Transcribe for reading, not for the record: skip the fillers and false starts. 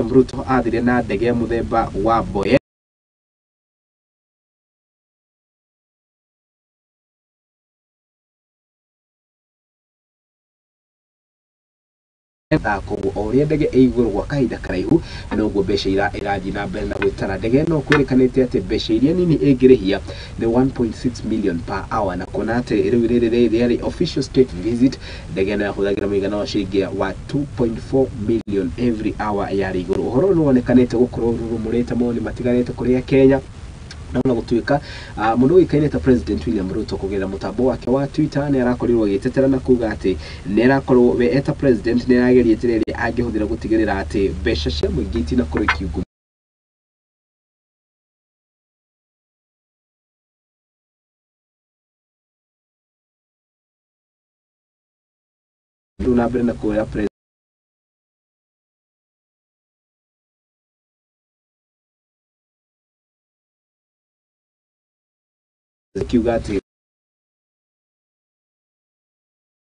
William Ruto athire na ndege ya mũthemba wa Boeing thaa. Koguo o ũrĩa ndege ĩ igũrũ gwa kahinda karaihu, noguo mbeca irathiĩ na mbere na gwĩtara. Ndege ĩno kwĩrĩkanĩte atĩ mbeca iria nini ĩngĩrĩhia nĩ 1.6 million per hour, na kuona atĩ rĩu rĩrĩ rĩarĩ official state visit, ndege ĩno yahũthagĩra mũigana wa ciringi wa 2.4 million every hour yarĩ igũrũ. Ũhoro ũyũ nĩ wonekanĩte gũkorwo ũrurumũrĩte mawoni matiganĩte kũrĩa Kenya, na ona gũtuĩka mũndũ ũĩkaine ta President William Ruto kũgerera mũtambo wake wa Twitter nĩ arakorirwo agĩtetera na kuga atĩ nĩ arakorwo we eta president nĩ arageria njĩra ĩrĩa angĩhũthĩra gũtigĩrĩra atĩ mbeca cia mũingĩ itinakorwo ikiungumio. Na mbere na kuoya president kiuga atĩ